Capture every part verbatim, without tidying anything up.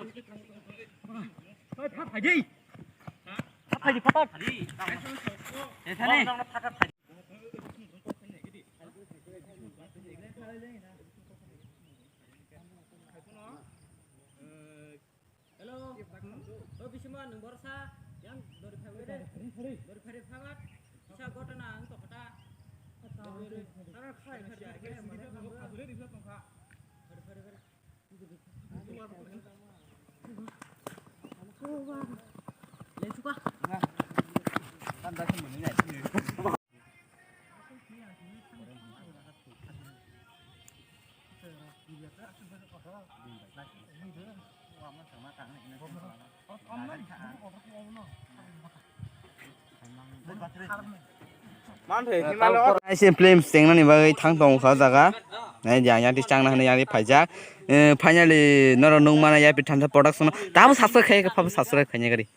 Hello. O bisingo nwng borok sa, yang dori phai de. Dori phai de phabat. Kisa gotona ang tokota. Dori phai de. Dori phai de. Lechuka. Aise film chengnani bagwi thang tongo kha o jaga. Nai jang yang ti changna hwnwi yang ti phaijak. Eh, finally norok nukmana yapi thansa production. Tamo subscribe khai, phabo subscribe khaina gari.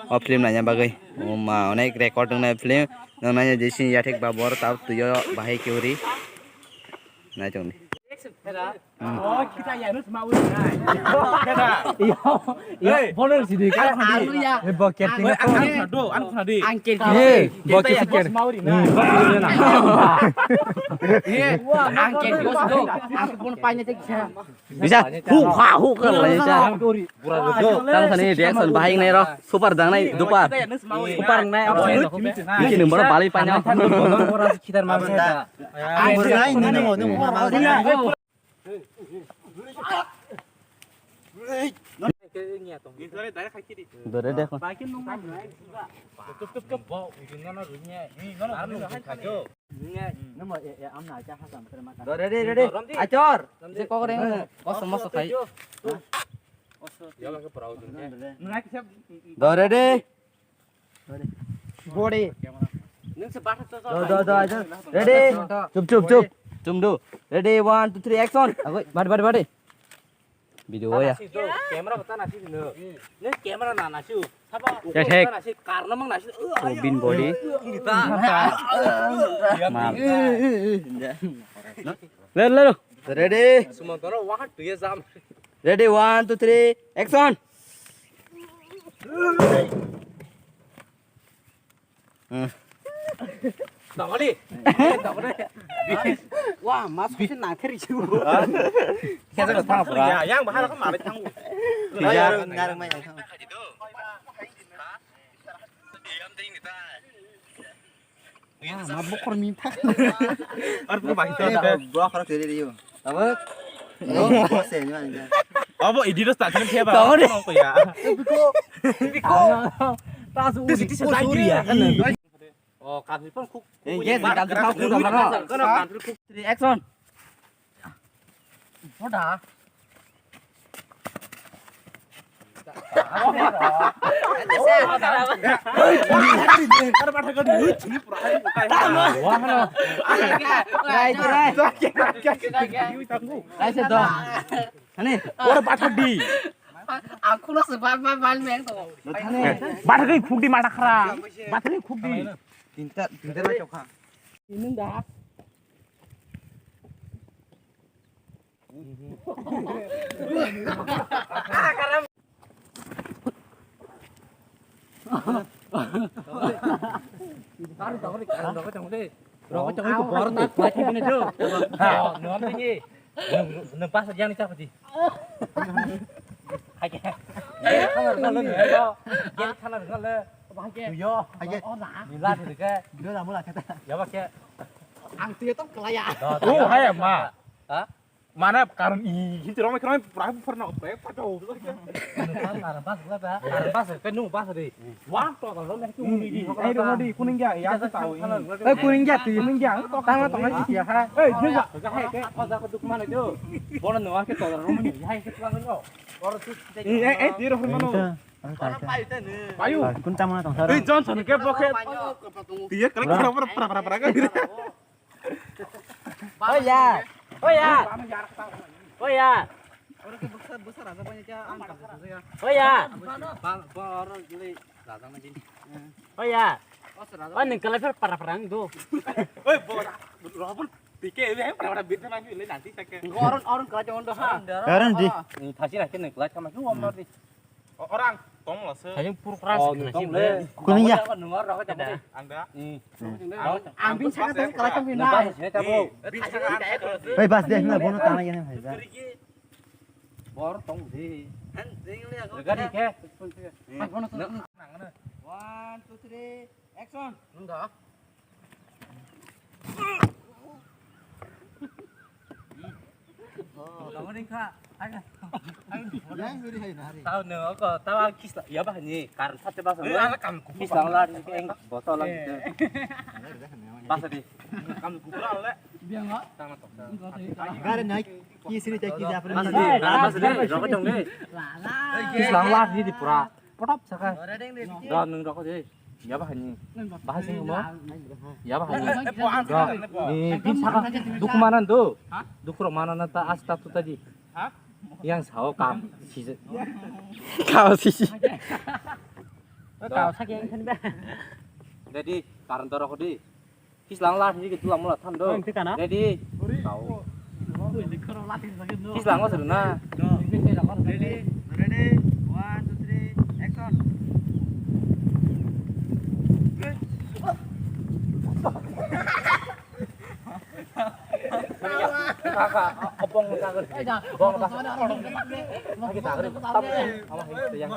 O film naina bagwi. O ma, onek record wngnai film. Nang naina jesi yathek ba bor tab tuyo bahai kiuri. Nai tongni. Hmm. Yo, yo, bono sidi ka. Hey, bo ketting. Ang khna do, ang khna di. Ang ketting. Ye, bo ketting. Hmm. Ye, ang ketting do. Ang pun paine te kisa. Bisa, hu ha hu ka la ya. Tang sani reaction bahai nai ro. Super dang nai dupar. Super nai. Biki nung boro bali panya. Bono boro khidar ma. Ang nai nini mo nung. Dore dekho. Dore de, de, de. Achor. Je kok reng. Kosom moso khai. Dore de. Body. Do, do, do, achor. Ready? Chup, chup, chup. Chum do. Ready, one, two, three, action. Agoi, body, body, body. Video ya. Camera bata nasi dino. Ne camera na nasi. Sabo. Ya, thek. Nasi karna mang nasi. Oh, bin body. Kita. Mal. Le, le, le. Ready? Sumontoro wahan tuye jam. Ready, one, two, three, action. Hmm. Tongoli. Tongoli. Wah, mas kusin nangtheri jiu. Kesa lo thang pura. Ya, yang bahar ko mari thang. Ya, ngarang mai thang. Ah, ma bokor minta. Ar tu bai to. Bokor teri riu. Abo. Abo edit ta thang theba. Tongoli. Ko ya. Biko. Biko. Ta su. Tisi tisi ta ya. Oh, kantil pun kuk. Eh, yes, kantil pun kuk. Kono kantil kuk. Three, action. Hoda. Right, right. Right, right. Ani. Ora bathak di. Ang khulok se bal bal bal meng to. Bathak di khuk di mata khara. Bathak di khuk di. Tinta, tinta na chokha. Ini dah. Rogo chongwi ko bor ta khwlai thangwi nai do. Nuam tini. Nung pas yang ni chapati. Hai ke. Khana rwngkha le. Khana rwngkha le. Yo. Hai ke. Nila thike. Yo la mula khata. Ya ba ke. Ang tuyo tong kelaya. Oh hai ma. Ha? Mana karon i hinti rong kron pura pura na pre pa do. Pas karon pas la ba. Karon pas pe nu pas de. Wan to karon ne tu ni di. Ai ro di kuning ya ya ta o. Ai kuning ya ti kuning ya to tang tong ya ha. Ai je ya. Hai ke ko da ko duk mana do. Bono no ke to ro ni hai ke tuang no. Oro tu. Ai ai ti ro mano. Payu. Kun tama tong sar. Ei Johnson ke boke. Tiye kala kala pra pra pra pra. Oya. Oya. Oya. Oya. Oya. Oya neng kala pra pra pra do. Oi bora. Robun. Tike, ini yang pernah pernah bit sama aku, ini nanti saya ke. Oron, oron kerja ondo ha. Oron di. Ini thachi nak kene kelas sama aku, om nanti. Orang tong lah se. Hayung pur keras. Oh, tong le. Kuning ya. Nungor rokok tadi. Angda. Ambin saya tadi kelas kami na. Bas, ini tamu. Hei, bas deh, na bono tanah ini, hei, bas. Bor tong di. Kan, ding le aku. Gari ke. One, two, three, action. Nunggu. Tamo ring kha. Yang guri hai nari. Tao no ko, tao kisla. Ya bah ni, karan sate basa. Kisla la ni eng botol la gitu. Basa di. Kam kupra le. Biang ha. Tang tok. Gari naik. Kisri cek kisri apa ni? Basa di, basa di. Rokok dong di. Kisla la di pura. Potop saka. Dah nung rokok di. Ya bah ni. Bahas yang mau. Ya bah ni. Dah. Ni di saka. Duk mana tu? Duk mana nata asta tu tadi. Yang sao kam sisi. Kao sisi. Kao saki yang kan ba. Jadi, karan torok di. Kislang lah, ini kita lama lah, tando. Ready? Kao. Kislang lah, sudah na. Ready? Ready? One, two, three, action. Kaka, obong kaka. Obong kaka. Lagi tak ada. Apa yang yang.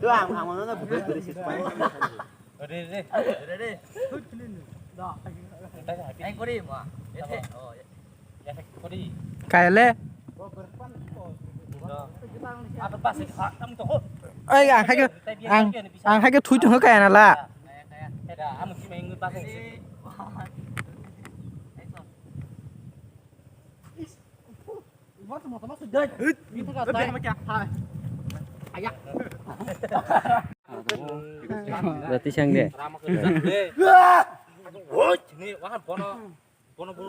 Ang, ang, ano na, bukit beri si Spy. Ready, ready. Ready. Ang kori mo. Ete. Oh, ya. Ya, kori. Kaile. Apa pas? Ah, kamu tuh. Oi, ang hai ke, ang, ang hai ke thui tong kaya na la. Kaya, kaya. Ada, kamu sih main pas. Ready. One, two, three. Action. Roti sangde.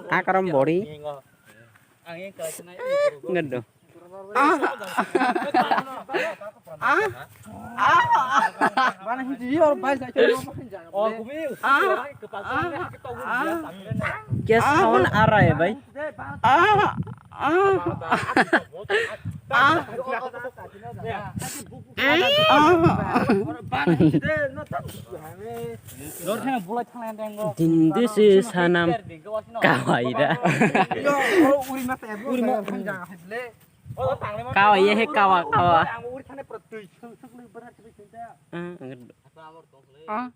Akaram bori. Ngedo. Mana hiji or bai sa. Kes kawan arai bai. Ah, ah, ah, ah, ah. Din, this is Hanam Kawaida. Kawaia he kawa, kawa. Ah, ah.